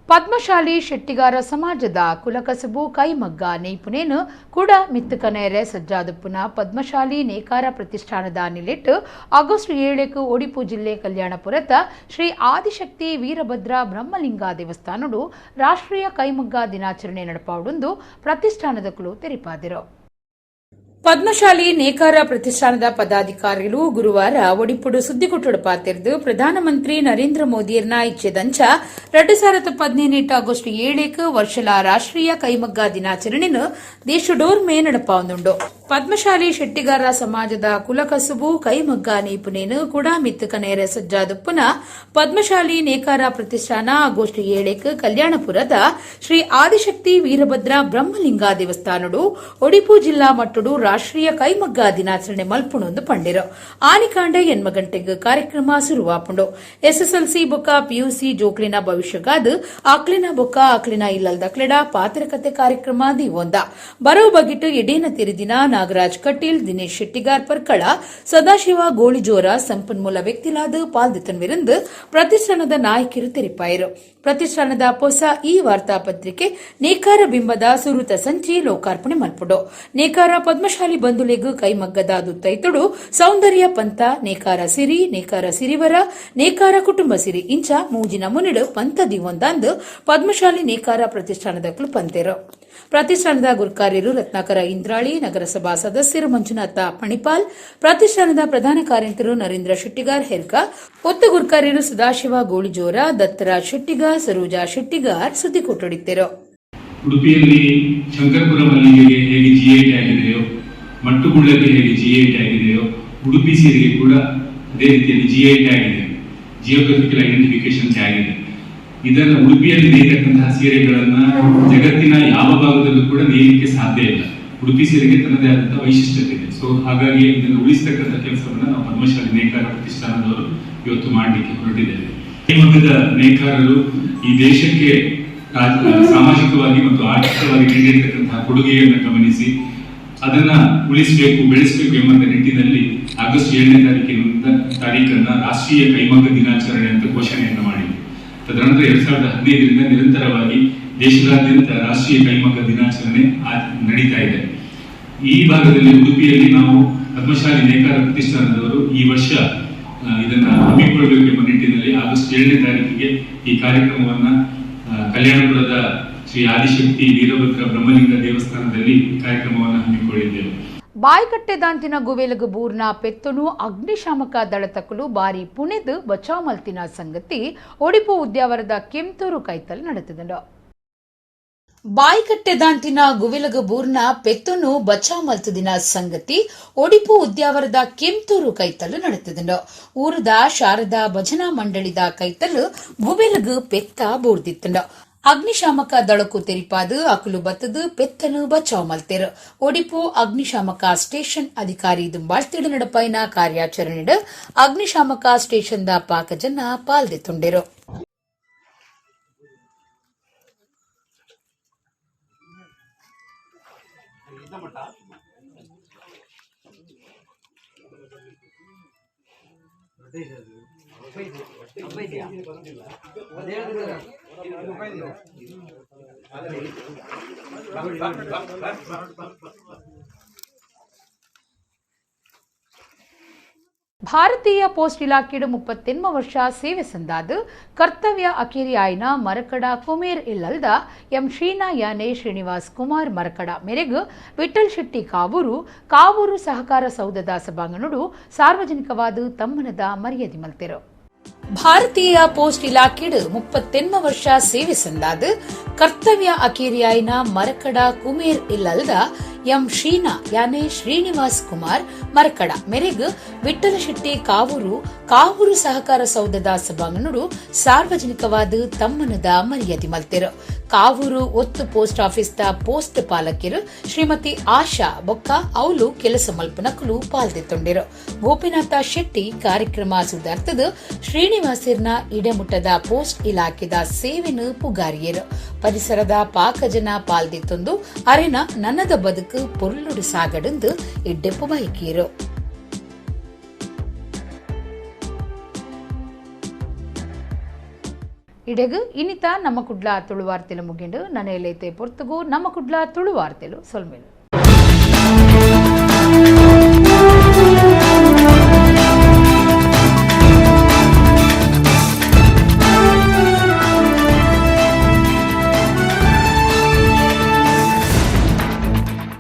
ಪದ್ಮಶಾಲಿ ಶೆಟ್ಟಿಗಾರ ಸಮಾಜದ ಕುಲಕಸಬು ಕೈಮಗ್ಗ ನೇಯ್ಪುನೇನು ಕೂಡ ಮಿತ್ತುಕನೇರೆ ಸಜ್ಜಾದಪ್ಪುನ ಪದ್ಮಶಾಲಿ ನೇಕಾರ ಪ್ರತಿಷ್ಠಾನದ ನಿಲೆಟ್ಟು ಆಗಸ್ಟ್ 7 ಒಡಿಪು ಜಿಲ್ಲೆ ಕಲ್ಯಾಣಪುರದ ಶ್ರೀ ಆದಿಶಕ್ತಿ ವೀರಭದ್ರ ಬ್ರಹ್ಮಲಿಂಗ ದೇವಸ್ಥಾನಡು ರಾಷ್ಟ್ರೀಯ ಕೈಮಗ್ಗ ದಿನಾಚರಣೆ ನಡಪಾವುಡೊಂದು ಪ್ರತಿಷ್ಠಾನದ ಕುಲು ತೆರಿಪಾದಿರು. ಪದ್ಮಶಾಲಿ ನೇಕಾರ ಪ್ರತಿಷ್ಠಾನದ ಪದಾಧಿಕಾರಿಗಳು ಗುರುವಾರ ಒಡಿಪುಡು ಸುದ್ದಿಗುಟ್ಟುಡು ಪಾತಿರ್ದು ಪ್ರಧಾನಮಂತ್ರಿ ನರೇಂದ್ರ ಮೋದಿಯರ್ನ ಇಚ್ಛೆದಂಚ 2018 ಆಗಸ್ಟ್ 7 ವರ್ಷಲ ರಾಷ್ಟ್ರೀಯ ಕೈಮಗ್ಗ ದಿನಾಚರಣೆಯನ್ನು ದೇಶಡೋರ್ಮೆ ನಡಪಾವುಂದುಂಡು. ಪದ್ಮಶಾಲಿ ಶೆಟ್ಟಿಗಾರ ಸಮಾಜದ ಕುಲಕಸುಬು ಕೈಮಗ್ಗ ನೇಪುನೇನು ಕುಡಾಮಿತ್ತು ಕನೇರೆ ಸಜ್ಜಾದುಪ್ಪುನ ಪದ್ಮಶಾಲಿ ನೇಕಾರ ಪ್ರತಿಷ್ಠಾನ ಆಗಸ್ಟ್ 7 ಕಲ್ಯಾಣಪುರದ ಶ್ರೀ ಆದಿಶಕ್ತಿ ವೀರಭದ್ರ ಬ್ರಹ್ಮಲಿಂಗ ದೇವಸ್ಥಾನಡು ಒಡಿಪು ಜಿಲ್ಲಾ ಮಟ್ಟಡು ರಾಷ್ಟ್ರೀಯ ಕೈಮಗ್ಗ ದಿನಾಚರಣೆ ಮಲ್ಪುಣೊಂದು ಪಂಡಿರು. ಆನಿಕಾಂಡ 8 ಗಂಟೆಗೆ ಕಾರ್ಯಕ್ರಮ ಶುರುವಾಪುಂಡು. ಎಸ್ಎಸ್ಎಲ್ಸಿ ಬೊಕ್ಕ ಪಿಯುಸಿ ಜೋಕ್ಲಿನ ಭವಿಷ್ಯಗಾದ ಆಕ್ಲಿನ ಬೊಕ್ಕ ಆಕ್ಲಿನ ಇಲ್ಲಲ್ದಕ್ಲೆಡ ಪಾತ್ರಕತೆ ಕಾರ್ಯಕ್ರಮ ದಿವೊಂದ ಬರೋ ಬಗಿಟ್ಟು ಎಡೇನ ತಿರಿದಿನ ನಾಗರಾಜ್ ಕಟೀಲ್, ದಿನೇಶ್ ಶೆಟ್ಟಿಗಾರ್ ಪರ್ಕಳ, ಸದಾಶಿವ ಗೋಳಿಜೋರ ಸಂಪನ್ಮೂಲ ವ್ಯಕ್ತಿಲಾದ ಪಾಲ್ದಿತನ್ವಿರಂದು ಪ್ರತಿಷ್ಠಾನದ ನಾಯಕರು ತೆರಿಪಾಯರು. ಪ್ರತಿಷ್ಠಾನದ ಪೊಸ ಈ ವಾರ್ತಾಪತ್ರಿಕೆ ನೇಕಾರ ಬಿಂಬದ ಸುರುತ ಸಂಚಿ ಲೋಕಾರ್ಪಣೆ ಮಲ್ಪುಡು. ನೇಕಾರ ಪದ್ಮಶಾಲಿ ಬಂಧುಲೆಗ್ ಕೈಮಗ್ಗದ ದುತ್ತೈತುಡು ಸೌಂದರ್ಯ ಪಂಥ, ನೇಕಾರ ಸಿರಿ, ನೇಕಾರ ಸಿರಿವರ, ನೇಕಾರ ಕುಟುಂಬ ಸಿರಿ ಇಂಚ ಮೂಜಿನ ಮುನಿಡು ಪಂಥ ದಿವೊಂದಾಂದು ಪದ್ಮಶಾಲಿ ನೇಕಾರ ಪ್ರತಿಷ್ಠಾನದ ಪಂತೆರು. ಪ್ರತಿಷ್ಠಾನದ ಗುರುಕಾರ್ಯರು ರತ್ನಾಕರ ಇಂದ್ರಾಳಿ, ನಗರಸಭಾ ಸದಸ್ಯರು ಮಂಜುನಾಥ ಪಣಿಪಾಲ್, ಪ್ರತಿಷ್ಠಾನದ ಪ್ರಧಾನ ಕಾರ್ಯಂತರು ನರೇಂದ್ರ ಶೆಟ್ಟಿಗಾರ್ ಹೆರ್ಕ, ಒತ್ತು ಗುರುಕಾರ್ಯರು ಸದಾಶಿವ ಗೋಳಿಜೋರ, ದತ್ತರಾಜ್ ಶೆಟ್ಟಿಗಾರ್, ಸರೋಜಾ ಶೆಟ್ಟಿಗಾರ್ ಸುದ್ದಿ ಕೊಟ್ಟಡಿದ್ದರು. ಉಡುಪಿಯಲ್ಲಿ ಶಂಕರಪುರ ಮಲ್ಲಿಗೆಗೆ ಹೇಗೆ ಜಿಐ ಟ್ಯಾಗ್ ಇದೆಯೋ, ಮಟ್ಟುಗುಳ್ಳಕ್ಕೆ ಹೇಗೆ ಜಿಐ ಟ್ಯಾಗ್ ಇದೆಯೋ, ಉಡುಪಿ ಸೀರೆಗೆ ಕೂಡ ಅದೇ ರೀತಿಯಲ್ಲಿ ಜಿಐ ಟ್ಯಾಗ್ ಇದೆ, ಜಿಯೋಗ್ರಫಿಕಲ್ ಐಡೆಂಟಿಫಿಕೇಶನ್ ಟ್ಯಾಗ್ ಇದೆ. ಇದನ್ನು ಉಡುಪಿಯಲ್ಲಿ ನೇಯ್ತಕ್ಕಂತಹ ಸೀರೆಗಳನ್ನ ಜಗತ್ತಿನ ಯಾವ ಭಾಗದಲ್ಲೂ ಕೂಡ ನೇಯಲಿಕ್ಕೆ ಸಾಧ್ಯ ಇಲ್ಲ. ಉಡುಪಿ ಸೀರೆಗೆ ತನ್ನದೇ ಆದಂತಹ ವೈಶಿಷ್ಟ್ಯತೆ ಇದೆ. ಸೊ ಹಾಗಾಗಿ ಇದನ್ನು ಉಳಿಸ್ತಕ್ಕಂಥ ಕೆಲಸವನ್ನ ನಾವು ಪದ್ಮಶಾಲಿ ನೇಕಾರ ಪ್ರತಿಷ್ಠಾನದವರು ಇವತ್ತು ಮಾಡಲಿಕ್ಕೆ ಹೊರಟಿದ್ದೇವೆ. ಕೈಮಗ್ಗದ ನೇಕಾರರು ಈ ದೇಶಕ್ಕೆ ಸಾಮಾಜಿಕವಾಗಿ ಮತ್ತು ಆರ್ಥಿಕವಾಗಿ ನೀಡಿರ್ತಕ್ಕಂತಹ ಕೊಡುಗೆಯನ್ನು ಗಮನಿಸಿ ಅದನ್ನ ಉಳಿಸಬೇಕು, ಬೆಳೆಸಬೇಕು ಎಂಬ ನಿಟ್ಟಿನಲ್ಲಿ ಆಗಸ್ಟ್ 7ನೇ ತಾರೀಕನ್ನ ರಾಷ್ಟ್ರೀಯ ಕೈಮಗ್ಗ ದಿನಾಚರಣೆ ಅಂತ ಘೋಷಣೆಯನ್ನು ಮಾಡಿದೆ. ತದನಂತರ 2015ರಿಂದ ನಿರಂತರವಾಗಿ ದೇಶದಾದ್ಯಂತ ರಾಷ್ಟ್ರೀಯ ಕೈಮಗ್ಗ ದಿನಾಚರಣೆ ನಡೀತಾ ಇದೆ. ಈ ಭಾಗದಲ್ಲಿ ಉಡುಪಿಯಲ್ಲಿ ನಾವು ಪದ್ಮಶಾಲಿ ನೇಕಾರ ಪ್ರತಿಷ್ಠಾನದವರು ಈ ವರ್ಷ ಇದನ್ನ ಹಮ್ಮಿಕೊಳ್ಳಬೇಕು ಎಂಬ ನಿಟ್ಟಿನಲ್ಲಿ ಆಗಸ್ಟ್ 7ನೇ ತಾರೀಕಿಗೆ ಈ ಕಾರ್ಯಕ್ರಮವನ್ನ ಕಲ್ಯಾಣಪುರದ ಶ್ರೀ ಆದಿಶಕ್ತಿ ವೀರಭದ್ರ ಬ್ರಹ್ಮಲಿಂಗ ದೇವಸ್ಥಾನದಲ್ಲಿ ಈ ಕಾರ್ಯಕ್ರಮವನ್ನು ಹಮ್ಮಿಕೊಂಡಿದ್ದೇವೆ. ಬಾಯಿಕಟ್ಟೆ ದಾಂತಿನ ಗುವೆಲಗು ಬೂರ್ನ ಪೆತ್ತನು ಅಗ್ನಿಶಾಮಕ ದಳತಕ್ಕಲು ಬಾರಿ ಪುಣೆದು ಬಚಾವ್ ಮಲ್ತಿನ ಸಂಗತಿ ಒಡಿಪು ಉದ್ಯಾವರದ ಕೆಂತೂರು ಕೈತಲ್ ನಡೆತದಂಡು. ಬಾಯಿಕಟ್ಟೆ ದಾಂತಿನ ಗುವೆಲಗು ಬೂರ್ನ ಪೆತ್ತನು ಬಚಾವ್ ಮಲ್ತದಿನ ಸಂಗತಿ ಒಡಿಪು ಉದ್ಯಾವರದ ಕೆಂತೂರು ಕೈತಲ್ಲು ನಡೆತದಂಡು. ಊರದ ಶಾರದಾ ಭಜನಾ ಮಂಡಳಿದ ಕೈತಲ್ಲು ಗುವೆಲಗು ಪೆತ್ತ ಬೂರ್ದಿತ್ತಂಡು. ಅಗ್ನಿಶಾಮಕ ದಳಕು ತೆರಿಪಾದು ಅಕಲು ಬತ್ತದು ಪೆತ್ತನು ಬಚಾವ್ ಮಲ್ತೇರು. ಒಡಿಪು ಅಗ್ನಿಶಾಮಕ ಸ್ಟೇಷನ್ ಅಧಿಕಾರಿ ದುಂಬಾಳ್ತಿಡು ನಡಪೈನ ಕಾರ್ಯಾಚರಣೆ ಅಗ್ನಿಶಾಮಕ ಸ್ಟೇಷನ್ the ಪಾಕಜನ ಪಾಲ್ದೆತ್ತುಂಡೆರು. ಭಾರತೀಯ ಪೋಸ್ಟ್ ಇಲಾಖೆಡು 38 ವರ್ಷ ಸೇವೆ ಸಂದಾದ ಕರ್ತವ್ಯ ಅಕೇರಿಯಾಯಿನ ಮರಕಡ ಕುಮೇರ್ ಇಲ್ಲಲ್ದ ಎಂ ಶ್ರೀನಾ ಯಾನೆ ಶ್ರೀನಿವಾಸ್ ಕುಮಾರ್ ಮರಕಡ ಮೇರೆಗೆ ವಿಠಲ್ ಶೆಟ್ಟಿ ಕಾವೂರು ಕಾವೂರು ಸಹಕಾರ ಸೌಧದ ಸಭಾಂಗಣಡು ಸಾರ್ವಜನಿಕವಾದ ತಮ್ಮನದ ಮರ್ಯಾದೆ ಮಲ್ತೆರು. ಭಾರತೀಯ ಪೋಸ್ಟ್ ಇಲಾಖೆಡು 38 ವರ್ಷ ಸೇವೆ ಸಂದಾದ ಕರ್ತವ್ಯ ಅಕೇರಿಯಾಯಿನ ಮರಕಡ ಕುಮೇರ್ ಇಲ್ಲಲ್ದ ಎಂ ಶ್ರೀನಾ ಯಾನೆ ಶ್ರೀನಿವಾಸ್ ಕುಮಾರ್ ಮರಕಡ ಮೆರೆಗ್ ವಿಠಲ ಶೆಟ್ಟಿ ಕಾವೂರು ಕಾವೂರು ಸಹಕಾರ ಸೌಧದ ಸಭಾಂಗಣಡು ಸಾರ್ವಜನಿಕವಾದ ತಮ್ಮನದ ಮರ್ಯಾದೆ ಮಲ್ತೆರು. ಕಾವೂರು ಒತ್ತು ಪೋಸ್ಟ್ ಆಫೀಸ್ the post ಪಾಲಕಿರು ಶ್ರೀಮತಿ ಆಶಾ ಬೊಕ್ಕ ಅವಲು ಕೆಲಸ ಮಲ್ಪನಕುಲು ಪಾಲ್ದೆತ್ತೊಂಡಿರು. ಗೋಪಿನಾಥ ಶೆಟ್ಟಿ ಕಾರ್ಯಕ್ರಮ ಸುಧಾರ್ತದ ಶ್ರೀನಿವಾಸಿರ್ನ ಇಡೆಮುಟ್ಟದ ಪೋಸ್ಟ್ ಇಲಾಖೆದ ಸೇವೆನು ಪುಗಾರಿಯರು. ಪರಿಸರದ ಪಾಕಜನ ಪಾಲ್ದಿತ್ತೊಂದು ಅರೆನ ನನ್ನದ ಬದುಕು ಪೊರ್ಲುಡು ಸಾಗಡೆಂದು ಇಡ್ಡೆಪ್ಪು ಬೈಕಿಯರು. ಇಡೆಗು ಇನ್ನಿತ ನಮ್ಮ ಕುಡ್ಲ ತುಳುವಾರ್ತೆಲು ಮುಗಿಂಡು ನನೆಯಲೈತೆ ಪೊರ್ತುಗು ನಮ್ಮ ಕುಡ್ಲ ತುಳುವಾರ್ತೆಲು ಸೊಲ್ಮೆಲು.